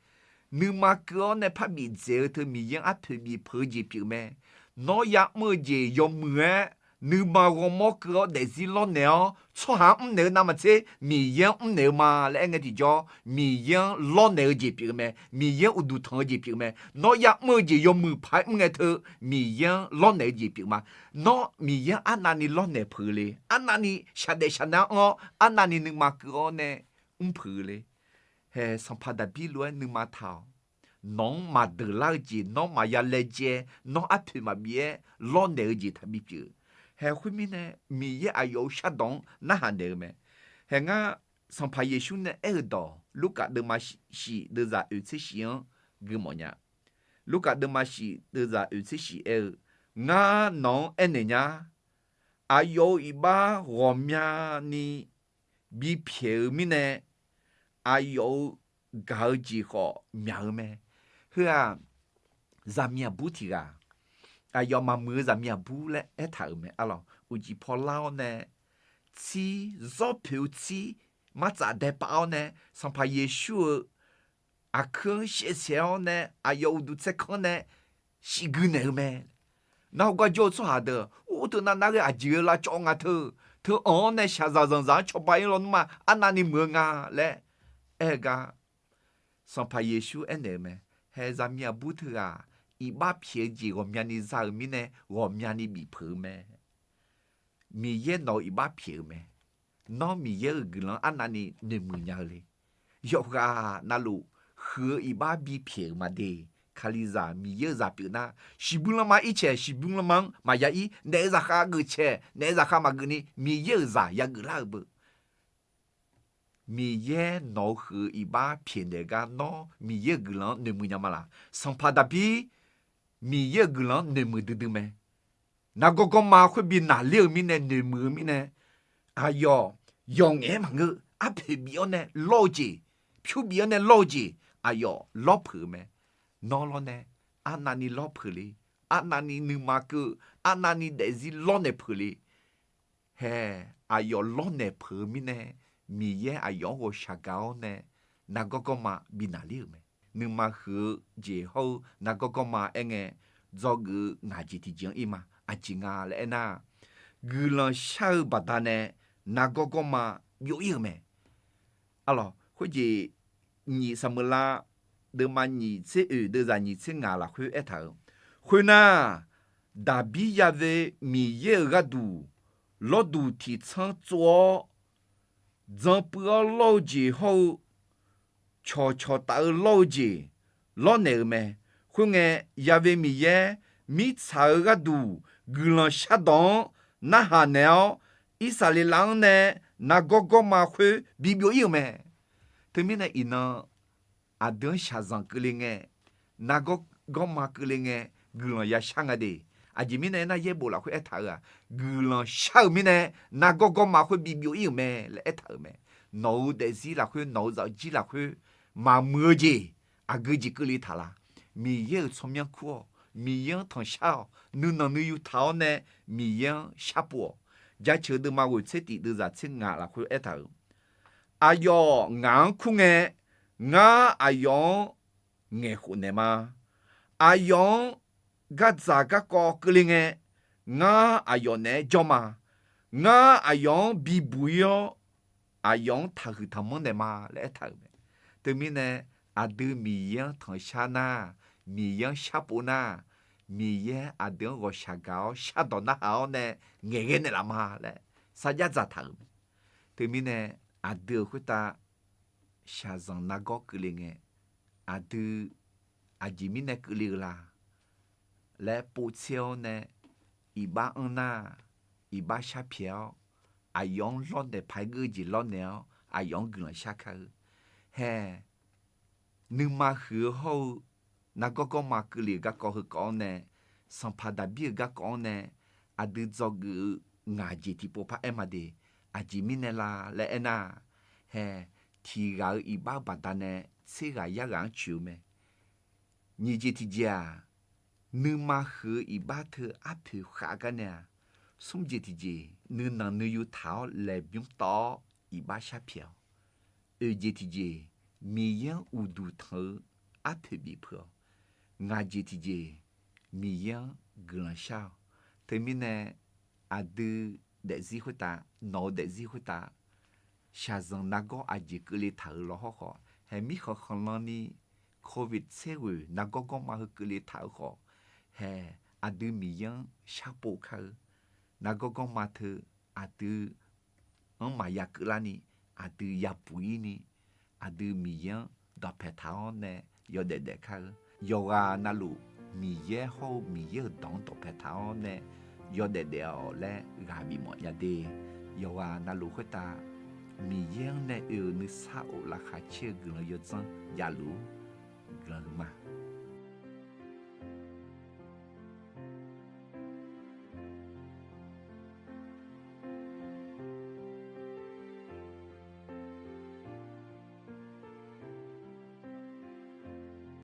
Nuima keuv-awr nae parbif dzaeq-eu teu Miqyaer-anr arpoeq bif peuq-eu jeq pyeuf mae. Nawr ya'mr-eu jeq yawmuiq-aer nuima ghawrmawr keuv-awr daefzir lawrnaeq-awr tsawrhaq-anr mrnaeq-eu navmaqtser Miqyaer-anr mrnaeq-eu ma laer aerngae tiqjawr, Miqyaer-anr lawrnaeq-eu jeq pyeuf mae. Miqyaer-anr uqduq tanq-eu jeq pyeuf mae. Nawr ya'mr-eu jeq yawmuiq paq-aer mr ngae teu Miqyaer-anr lawrnaeq-eu jeq pyeuf ma. Nawr Miqyaer-anr arnavni lawrnaeq peuq le. Arnavni shaqdaef shaqnaeq-anr anr-awr, arnavni nuima keuv-awr nae mr peuq le. Hae Sanqpaq Daqbir lof-aer nuima taq-awq. Nawq-anr maqdeuq lar-eu jeq, nawr maqya laejae, nawr arpoeq maqbif-aer lawrnaeq-eu jeq taqbi pyeuf. Hae khoermirnae, Miqyaer aqyawf-euq shardawq-anr narhaq naeq-eu mae. Hae ngar Sanqpaq Yeqsur nae aer-euq dawq, Lurkaf deuvma shif deuvzaq oeq tser shif-anr gui mawf nya. Lurkaf deuvma shif deuvzaq oeq tser shif aer-eu, Ngar nawq-anr aernaeq nya. Aqyawf-euq iqbax ghawqmyani bipyaeq-eu mirnae, aqyawf-euq gaq-eu jeq khawf myaq-eu mae. Heu-aq, zaqmiq aqbur tiq ghaq, aqyawf maqmuiq-eu zaqmiq aqbur laer aertaq-euq mae arlawq. Uqcif paw lar-awr nae, tsir, zawr poeq-eu tsir martsaf dae pav-awr nae, Sanqpaq Yeqsur-euq aqkuir-anr shaevsaeq-awr nae, aqyawf uqduq tsaerkanr nae shifgui naeq-eu mae. Nar heugar jawr-eu tsawrhaq deuq, ur teu navnav ghae aqjeq-eu lavcawv nga teu, teu anq-awr nae shaqzaq zanqzaq-anr cawba ir lawnmr-aq, arnavni muiq-eu nga laer aer-eu gar, Sanqpaq Yeqsur aernaeq-eu mae. Hae zaqmiq aqbur teughaq, iqbax pyaeq-eu jeq ghawqmyani za-euq mirnae, ghawqmyani bifpeuq-eu mae. Miqyaer nawq-euq iqbax pyaeq-eu mae. Nawr Miqyaer-euq guiqlanq arnavni noeqmuiq nya-eu le. Yawqghaq navluf huiq-eu iqbax bipyaeq-euq ma de. Kalizaq Miqyaer-euq zaq pyeuf nar, shiqbuir lanma ircaeq shiqbuir lanma-anr maqya ir, naef-eu zaqkhav geuf caeq naef-eu zaqkhav maqgeuf ni, Miqyaer-euq zaq yageuf lar-euq beu. Miqyaer nawq-eu huiq-eu iqbax pyaeqnaeq gar nawr Miqyaer-euq guiqlanq-anr noeqmuiq nya ma laq? Sanqpaq Daqbir Miqyaer-euq guiqlanq-anr noeqmuiq duidui mae. Nargawr gawrma khoer bi naqler-eu mirnae, noeqmuiq-eu mirnae, aqyawf yawqngaef-aer maqngeur, arpoeq bif-awr nae lawr-eu jeq, pyur bif-awr nae lawr-eu jeq, aqyawf lawrpeuq-eu mae. Nawr lawr nae, arnavni lawrpeuq le, arnavni nuima keuv, arnavni daefzir lawrnaeq peuq le. Hae, aqyawf lawrnaeq peuq-eu mirnae, Miqyaer aqyawf-anr ghawqshaq gaq-awr nae, nargawr gawrma bi naqler-euq mae. Nuima huiq-eu jeq hawr-eu nargawr gawrma aerngae, dzawgeuf-eu ngaq jeq tiqjeq-anr ir ma. Aqjeq nga laer aernar, guiqlanq shar-eu baqdanae nargawr gawrma byov ir-euq mae. Arlawq, khoerjeq nyiq Saqmeuqlav deuvma nyiq tser oeq deuvzaq nyiq tser ngaq lafkhoer aertaq-euq, khoernar, Daqbir yave Miqyaer-euq gharduq lawrduq tiqtsanr tsov-awr, dzanpuiv-awr lawr-eu jeq hawr-eu, cawqcawq taf-eu lawr-eu jeq lawrnaeq-euq mae. Khoerngae, yave Miqyaer mirtsaq-eu gharduq guiqlanq shardawq-anr narhaq naeq-awr, Irsaqleqlav-anr nae nargawr gawrma khoer bibyov ir-euq mae. Teumirnae iqnan aqdui-anr shaqzanq keuvle ngae, nargawr gawrma keuvle ngae, guiqlanq yashar nga de. Aqjeq mirnae aernar, yaerbof lafkhoer aertaq-euq-aq, guiqlanq shar-euq mirnae nargawr gawrma khoer bibyov ir-euq mae laer aertaq-euq mae. Nawq-euq daefzir lafkhoer, nawq-euq zafjir lafkhoer maqmuiq-eu jeq aqgeu jeq keuvle taq la? Miqyaer-euq tsawrmyanr kur-awq. Miqyaer-anr tanqshar-awq. Nuinanq nuiyu taq-awr nae Miqyaer-anr sharpov-awq. Jaceuq deuvma ghoeq tser tif deuvzaq tser ngaq lafkhoer aertaq-euq, aqyawf ngaq-anr kur ngae, ngar aqyawf-anr ngaeqkhof naeq ma. Aqyawf-anr gardzaq garkawv keuvle ngae, ngar aqyawf naeq-aer jawr ma. Ngar aqyawf-anr bibuq ir-awr, aqyawf-anr taqhuiq taqmanr naeq ma laer aertaq-euq mae. Teumirnae aqdui Miqyaer-anr tanqshar nar, Miqyaer-anr sharpov nar, Miqyaer aqdui-anr ghawqshaq gaq-awr shardawq narhaq-awr nae ngaeqghae naeqlaf ma laer sarjax dzaqtaq-euq mae. Teumirnae aqdui-euq khoertav shaqzanq nargawr keuvle ngae, aqdui aqjeq mirnae keuvle-eu la laer povtser-awr nae, iqbax anr nar, iqbax sharpyaeq-awr, aqyawf-anr lawrnaeq paq-aer geur-eu jeq lawrnaeq-awr, aqyawf-anr guiqlanq shar kar-eu. Hae, nuima huiq-eu hawr-eu nargawr gawrma keuvle-euq garkawv heukawv-anr nae, sanqpaq Daqbir-euq garkawv-anr nae, aqdui dzawgeuf-eu ngaq jeq tiqpov par aer ma de. Aqjeq mirnae la laer aernar, hae, tiq ghaq-euq iqbax baqdanae tser ghaq yar ghaq-anr coeq-eu mae. Nyiq jeq tiqjeq-aq, nuima huiq-eu iqbax teu arpoeq khav gar nae-aq, smr jeq tiqjeq nuinanq nuiyu taq-awr laeqbymr tawv-awr iqbax sharpyaeq-awq. Oeq jeq tiqjeq Miqyaer-anr uqduq tanq-eu arpoeq bif peuq-awq. Ngaq jeq tiqjeq Miqyaer-anr guiqlanq shar-awq. Teumirnae aqdui daefzir khoertav, nawq-eu daefzir khoertav, shaqzanq nargawr aqjeq keuvle taq-euq lawr hawrkhawf, hae, mirkhanq khanqlan ni Covid tser ghoeq nargawr gawrma heu keuvle taq-eu khawf, hae, aqdui Miqyaer-anr sharpov kar-eu. Nargawr gawrma teu aqdui-anr maqya keuvlar ni, aqdui yabuq ir ni, aqdui Miqyaer-anr dawqpae taq-awr nae yawdaef daef kar-eu. Yawqghaq navluf Miqyaer hawr-eu Miqyaer-euq dawq-anr dawqpae taq-awr nae yawdaef daef-awq laer ghaq bifmawf nya de. Yawqghaq navluf khoertav Miqyaer-anr nae oe-euq nuisar of laqkhaq caer-eu guiqlanq yawdzanr javluf-ur. Guiqlanq huiqma.